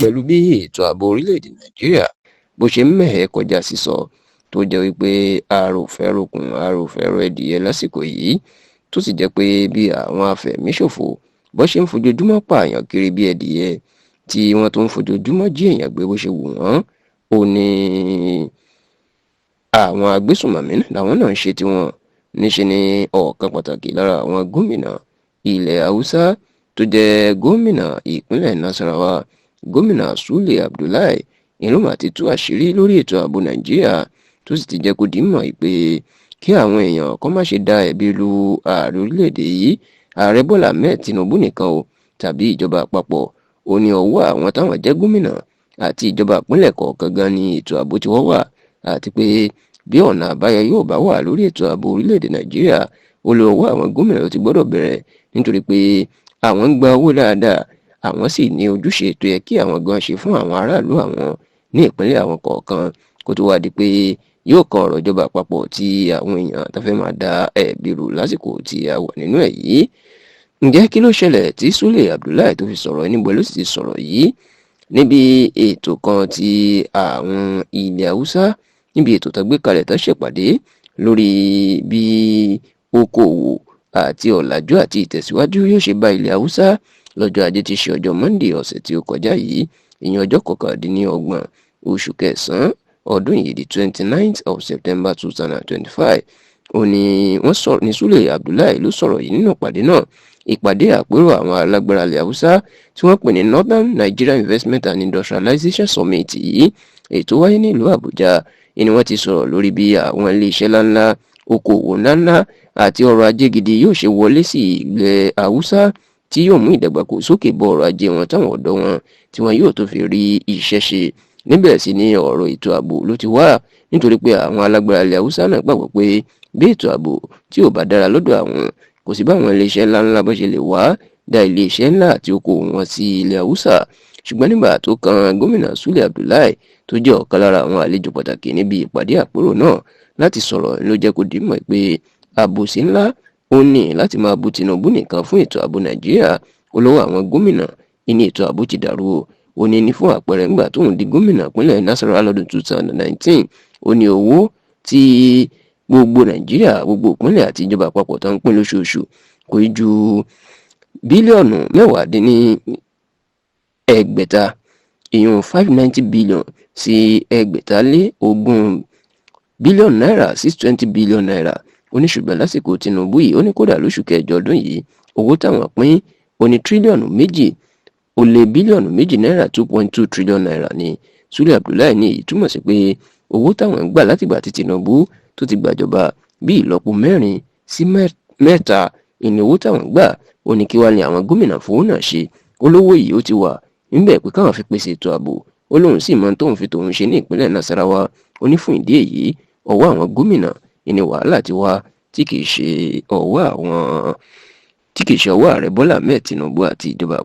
Pẹ̀lú bí ètò ààbò orílẹ̀-èdè Nàìjíríà bó ṣe ń mẹ́hẹ kọjá sísọ, tó jẹ́ wípé ààrò fẹ́ rokùn, ààrò fẹ́ rọ ẹdìyẹ lásìkò yìí, tó sì jẹ́ pé bí àwọn afẹ̀míṣòfò bó ṣe ń fojoojúmọ́ pààyàn kiri bí ẹdìyẹ, tí wọ́n tó ń fojoojúmọ́ jí èèyàn gbé bó ṣe wù wọ́n, ó ní àwọn agbésùnmọ̀mí làwọn náà ń ṣe tiwọn. Níṣe ni ọ̀kan pàtàkì lára àwọn gómìnà ilẹ̀ Haúsá tó jẹ́ gómìnà ìpínlẹ̀ Nasarawa, Gómìnà Sule Abdullahi, ìlú mà ti tú àṣírí lórí ètò ààbò Nàìjíríà, tó sì ti jẹ́ kó dìímọ̀ pé kí àwọn èèyàn kó má ṣe da ẹ̀bi lu ààrẹ orílẹ̀-èdè yìí, Ààrẹ Bọ́lá Ahmed Tinubu nìkan o, tàbí ìjọba àpapọ̀. Ó ní ọwọ́ àwọn táwọn jẹ́ gómìnà àti ìjọba ìpínlẹ̀ kọ̀ọ̀kan gan ni ètò ààbò ti wọ́n wà, àti pé bí ọ̀nà àbáyọ yóò bá wà lórí ètò ààbò orílẹ̀-èdè Nàìjíríà, ó lọ ọwọ́ àwọn gómìnà ló ti gbọ́dọ̀ bẹ̀rẹ̀, nítorí pé àwọn ń gba owó dáadáa, àwọn sì ní ojúṣe tó yẹ kí àwọn gan ṣe fún àwọn aráàlú àwọn ní ìpínlẹ̀ àwọn kọ̀ọ̀kan, kó tó wá di pé yóò kan ọ̀rọ̀ ìjọba àpapọ̀ tí àwọn èèyàn tó fẹ́ máa da ẹ̀bi rù lásìkò tí a wà nínú ẹ̀ yìí. Ǹjẹ́ kí ló ṣẹlẹ̀ tí Sule Abdullahi tó fi sọ̀rọ̀? Níbo ló sì ti sọ̀rọ̀ yìí? Níbi ètò kan tí àwọn ilẹ̀ Haúsá, níbi ètò tó gbé kalẹ̀ tó ṣèpàdé lórí bí okòwò àti ọ̀làjú àti ìtẹ̀síwájú yóò ṣe bá ilẹ̀ Haúsá lọ́jọ́ Ajé tí ṣe ọjọ́ Monday ọ̀sẹ̀ tí ó kọjá yìí, ìyẹn ọjọ́ 29 oṣù kẹsàn-án ọdún yìí, the 29th of September 2025, ó ní wọ́n sọ̀rọ̀ ní Sule Abdullahi ló sọ̀rọ̀ yìí nínú ìpàdé náà, ìpàdé àpérò àwọn alágbára ilẹ̀ Haúsá tí wọ́n pè ní Northern Nigeria Investment and Industrialization Summit yìí, ètò wáyé nílùú Àbújá, ni wọ́n ti sọ̀rọ̀ lórí bí àwọn iléeṣẹ́ ńláńlá, okòwò ńláńlá àti ọrọ̀ ajé gidi yóò ṣe wọlé sí ilẹ̀ Haúsá, tí yóò mú ìdàgbàsókè bọ́ ọrọ̀ ajé wọn, táwọn ọ̀dọ́ wọn tí wọn yóò tó fi rí iṣẹ́ ṣe. Níbẹ̀ sì ni ọ̀rọ̀ ètò ààbò ló ti wá, nítorí pé àwọn alágbára ilẹ̀ Haúsá náà gbàgbọ́ pé bí ètò ààbò tí ò bá dára lọ́dọ̀ àwọn, kò sí báwọn iléeṣẹ́ ńláńlá bó ṣe lè wá dá iléeṣẹ́ ńlá àti okòwò wọn sí ilẹ̀ Haúsá. Ṣùgbọ́n nígbà tó kan Gómìnà Sule Abdullahi, tó jẹ́ ọ̀kan lára àwọn àlejò pàtàkì níbi ìpàdé àpérò náà, láti sọ̀rọ̀, ló jẹ́ kó dìímọ̀ pé àbòsí ńlá ó ní láti máa bu Tinubu nìkan fún ètò ààbò Nàìjíríà. Olówó àwọn gómìnà ìní ètò ààbò ti dàrú o. Ó ní ní fún àpẹẹrẹ, ńgbà tóun di gómìnà ìpínlẹ̀ Nasarawa lọ́dún 2019, ó ní owó tí gbogbo Nàìjíríà, gbogbo ìpínlẹ̀ àti ìjọba àpapọ̀ tó ń pín lóṣooṣù kò ju bílíọ̀nù 690, ìyún 590 billion sí 620 bílíọ̀nù náírà, 620 billion naira. Ó ní ṣùgbọ́n lásìkò Tinubu yìí, ó ní kódà lóṣù kẹjọ ọdún yìí, owó táwọn pín, ó ní tírílíọ̀nù 2.2 bílíọ̀nù náírà, 2.2 trillion naira ní. Sule Abdullahi ní èyí túmọ̀ sí pé owó táwọn ń gbà látìgbà tí Tinubu tó ti gbàjọba, bí ìlọ́po mẹ́rin sí mẹ́ta ìní owó táwọn gbà. Ó ní kí wá ní àwọn gómìnà fowó náà ṣe? Olówó yìí ó ti wà níbẹ̀ pé káwọn fi pèsè ètò ààbò. Ó lóun sì mọ tóun fi tòun ṣe ní ìpínlẹ̀ Nasarawa. Ó ní fún ìdí èyí, ọwọ́ àwọn gómìnà ìní wàhálà ti wá, tí kìí ṣe ọwọ́ ààrẹ Bọ́lá Ahmed Tinubu àti ìjọba.